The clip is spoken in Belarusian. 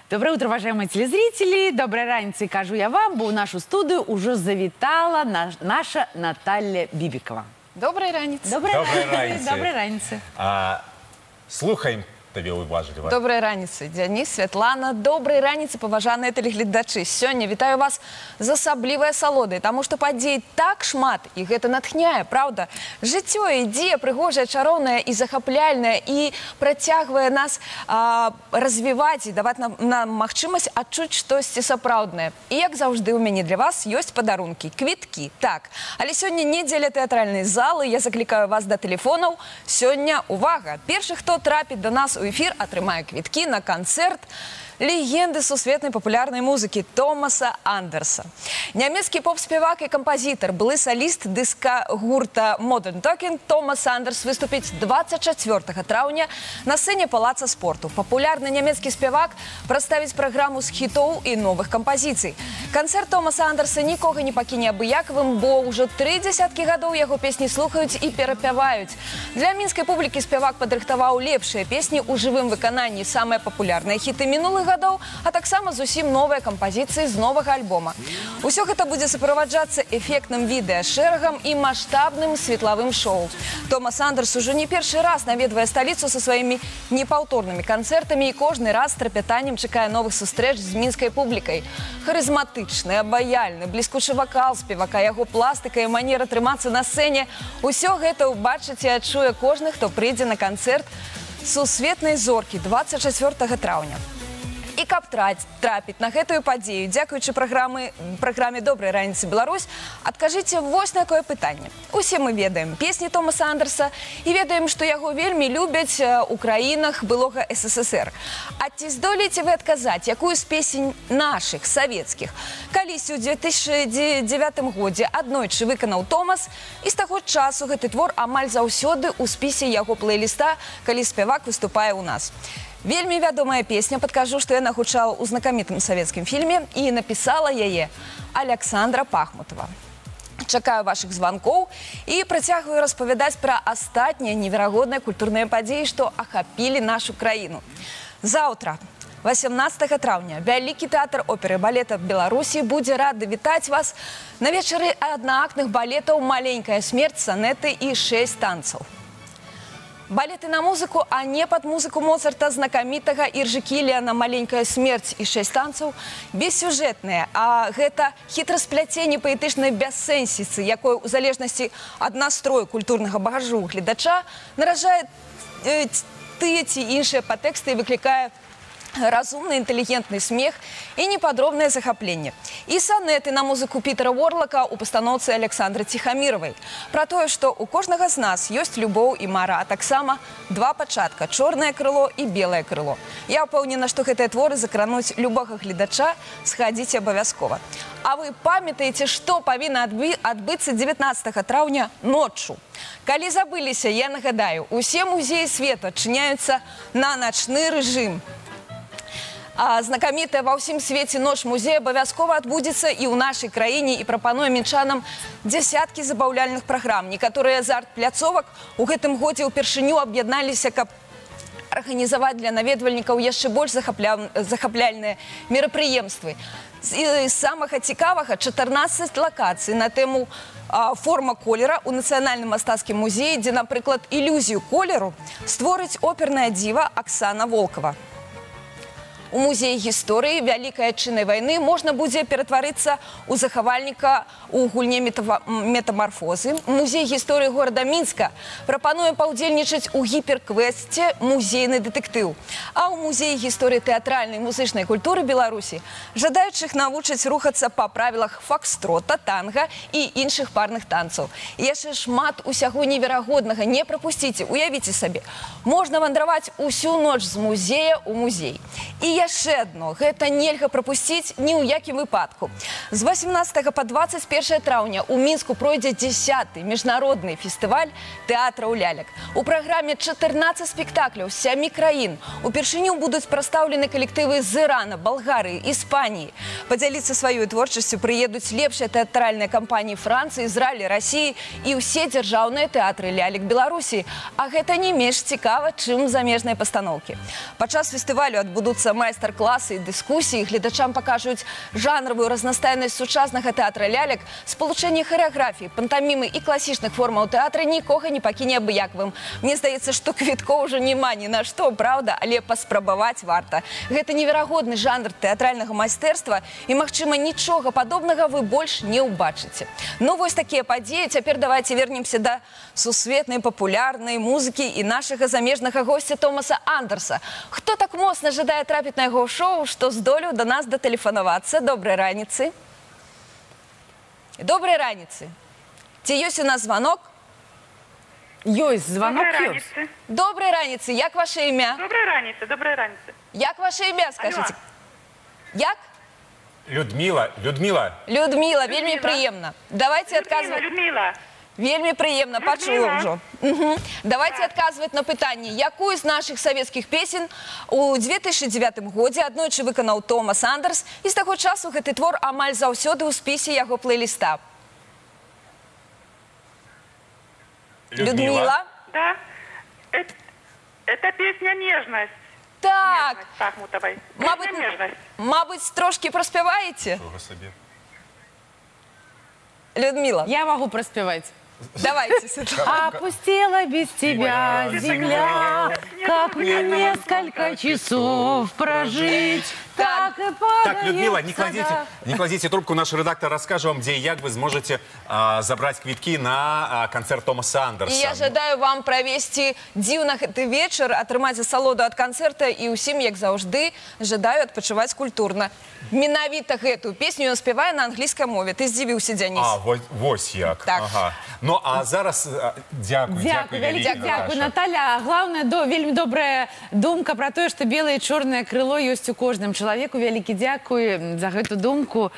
Доброе утро, уважаемые телезрители. Доброй раніцы, кажу я вам, бо ў нашу студыю ўжо завітала наша Наталья Бибикова. Добрай раніцы. Добрай Добрай раніцы. Раніцы. Добрай раніцы. Слухаем табе уважліва. Добрай раніцы, Дзяніс, Святлана. Добрай раніцы, паважаныя тэлегледачы. Сёння вітаю вас з асаблівай асалодай, таму што падзей так шмат, і гэта натхняе, праўда? Жыццё ідзе прыгожае, чароўнае і захапляльнае, і працягвае нас развіваць і даваць нам магчымасць адчуць штосьці сапраўднае. І, як заўжды, у мяне для вас ёсць падарункі, квіткі, так. Але сёння не дзеля тэатральнай залы, я заклікаю вас да тэлефонаў. Сёння, увага, першы, хто трапіць да нас у эфір, атрымае квіткі на канцэрт легенды сусветнай папулярнай музыкі Томаса Андерса. Нямецкі поп-спявак і кампазітар, былы саліст дыска-гурта Modern Talking Томас Андерс выступіць 24 траўня на сцэне Палаца спорту. Папулярны нямецкі спявак прадставіць праграму з хітоў і новых кампазіцый. Канцэрт Томаса Андерса нікога не пакіне абыякавым, бо ўжо 3 дзясяткі гадоў яго песні слухаюць і перапяваюць. Для мінскай публікі спявак падрыхтаваў лепшыя песні ў жывым выкананні, самыя папулярныя хіты мінулых гадоў, а таксама зусім новыя кампазіцыі з новага альбома. Усё гэта будзе суправаджацца эфектным відэашэрагам і маштабным светлавым шоу. Томас Андерс ужо не першы раз наведвае сталіцу са сваімі непаўторнымі канцэртамі і кожны раз з трапятаннем чакае новых сустрэч з мінскай публікай. Харызматычны, абаяльны, бліскучы вакал спевака, яго пластыка і манера трымацца на сцэне — усё гэта ўбачыць і адчуе кожны, хто прыйдзе на канцэрт сусветнай зоркі 24 траўня. І каб трапіць на гэтую падзею, дзякуючы праграме «Добрай раніцы, Беларусь», адкажыце вось на якое пытанне. Усе мы ведаем песні Томаса Андерса і ведаем, што яго вельмі любяць у краінах былога СССР. А ці здолееце вы адказаць, якую з песень нашых, савецкіх, калісьці ў 2009 годзе аднойчы выканаў Томас, і з таго часу гэты твор амаль заўсёды ў спісе яго плейліста, калі спявак выступае ў нас? Вельмі вядомая песня, падкажу, што яна гучала ў знакамітым савецкім фільме, і напісала яе Александра Пахмутова. Чакаю вашых званкоў і працягваю распавядаць пра астатнія неверагодныя культурныя падзеі, што ахапілі нашу краіну. Заўтра, 18 траўня, Вялікі тэатр оперы і балета Беларусі будзе рады вітаць вас на вечары аднаактных балетаў «Маленькая смерць», «Санеты» і «Шэсць танцаў». Балеты на музыку, а не пад музыку Моцарта, знакамітага Іржы Кіліана «Маленькая смерць» і «Шэсць танцаў» бессюжэтныя, а гэта хітрасплятенне паэтычнай бяссэнсіцы, якое ў залежнасці ад настрою, культурнага багажу гледача наражае тыя ці іншыя падтэксты і выклікае разумны, інтэлігентны смех і непадробнае захапленне. І «Санеты» на музыку Пітера Уорлака ў пастаноўцы Александры Ціхаміравай. Пра тое, што ў кожнага з нас ёсць любоў і мара, а таксама два пачатка — чорнае крыло і белае крыло. Я ўпэўнена, што гэтыя творы закрануць любога гледача, схадзіце абавязкова. А вы памятаеце, што павінна адбыцца 19 траўня ноччу? Калі забыліся, я нагадаю, усе музеі свету адчыняюцца на начны рэжым. А знакамітая ва ўсім свеце Ноч музея абавязкова адбудзецца і ў нашай краіне і прапануе мінчанам дзясяткі забаўляльных праграм. Некаторыя з арт-пляцовак у гэтым годзе ўпершыню аб'ядналіся, каб арганізаваць для наведвальнікаў яшчэ больш захапляльныя мерапрыемствы. З самага цікавага: 14 лакацый на тэму форма колера ў Нацыянальным мастацкім музеі, дзе, напрыклад, ілюзію колеру створыць оперная дзіва Аксана Волкова. У музеі гісторыі Вялікай Айчыннай вайны можна будзе ператварыцца ў захавальніка ў гульне «Метамарфозы». Музей гісторыі горада Мінска прапануе паўдзельнічаць у гіперквесце «Музейны дэтэктыў». А ў музеі гісторыі тэатральнай, музычнай культуры Беларусі жадаючых навучаць рухацца па правілах факстрота, танга і іншых парных танцаў. І яшчэ шмат усяго неверагоднага, не прапусціце, уявіце сабе. Можна вандраваць усю ноч з музея ў музей. І яшчэ адно, гэта нельга прапусціць ні ў якім выпадку. З 18 па 21 траўня ў Мінску пройдзе 10 міжнародны фестываль тэатраў лялек. У праграме 14 спектакляў з сямі краін. Упершыню будуць прадстаўлены калектывы з Ірана, Балгарыі, Іспаніі. Падзяліцца сваёй творчасцю прыедуць лепшыя тэатральныя кампаніі Францыі, Ізраіля, Расіі і ўсе дзяржаўныя тэатры лялек Беларусі. А гэта не менш цікава, чым замежныя пастаноўкі. Падчас фестывалю адбудуцца майстар-класы і дыскусіі. Гледачам пакажуць жанравую разнастайнасць сучаснага тэатра лялек, спалучэнне харэаграфіі, пантамімы і класічных формаў тэатра нікога не пакіне абыякавым. Мне здаецца, што квіткоў ужо няма ні на што, праўда, але паспрабаваць варта. Гэта неверагодны жанр тэатральнага майстэрства і, магчыма, нічога падобнага вы больш не ўбачыце. Ну вось такія падзеі. Цяпер давайте вернемся да сусветнай папулярнай музыкі і нашага замежнага госця Томаса Андерса. Хто так моцна жадае трапіць на яго шоу, што здолеў да нас датэлефанавацца? Добрай раніцы. Добрай раніцы. Ці ёсць у нас звонок? Ёсць звонок, Добрай ёсць. раніцы. Добрай раніцы. Як ваше імя? Добрай раніцы, добрай раніцы. Як ваше імя, скажыце? Алло. Як? Людмила, Людмила. Людмила, вельмі Людмила. прыемна. Давайте Людмила, адказваць. Людмила. Вельмі прыемна, пачула Людмила. ўжо. Мгм. Давайте адказваць на пытанне, якую з нашых савецкіх песен у 2009 годзе аднойчы выканаў Томас Андерс, і з таго часу гэты твор амаль заўсёды ў спісе яго плейліста. Людмила. Да. Это песня «Нежность». Так, «Нежность» Пахмутовой. мабыць, Песня «Нежность». мабыць, трошкі праспяваеце? Нічога сабе. Людмила, Я могу проспевать. Давайте, Светлана. Опустела без тебя земля, как мне несколько часов прожить, так и Так, Людмила, не падает кладите, сада. Не кладите трубку. Наш редактор расскажет вам, где и як вы сможете забрать квитки на концерт Томаса Андерса. І я жадаю вам правесці дзіўна гэты вечар, атрымаць асалоду ад канцэрта і ўсім, як заўжды, жадаю адпачываць культурна. Менавіта гэтую песню ён спявае на англійскай мове. Ты здзівіўся, Дзяніс. А, вось як. Так. Ага. Ну, а зараз дзякуй, Дзякуй, дзякуй, вялікі вялікі, дзякуй, Наташа. Наталя. А главное, вельмі добрая думка про тое, што белае і чорнае крыло ёсць у кожным чалавеку. Вялікі дзякуй за гэту думку.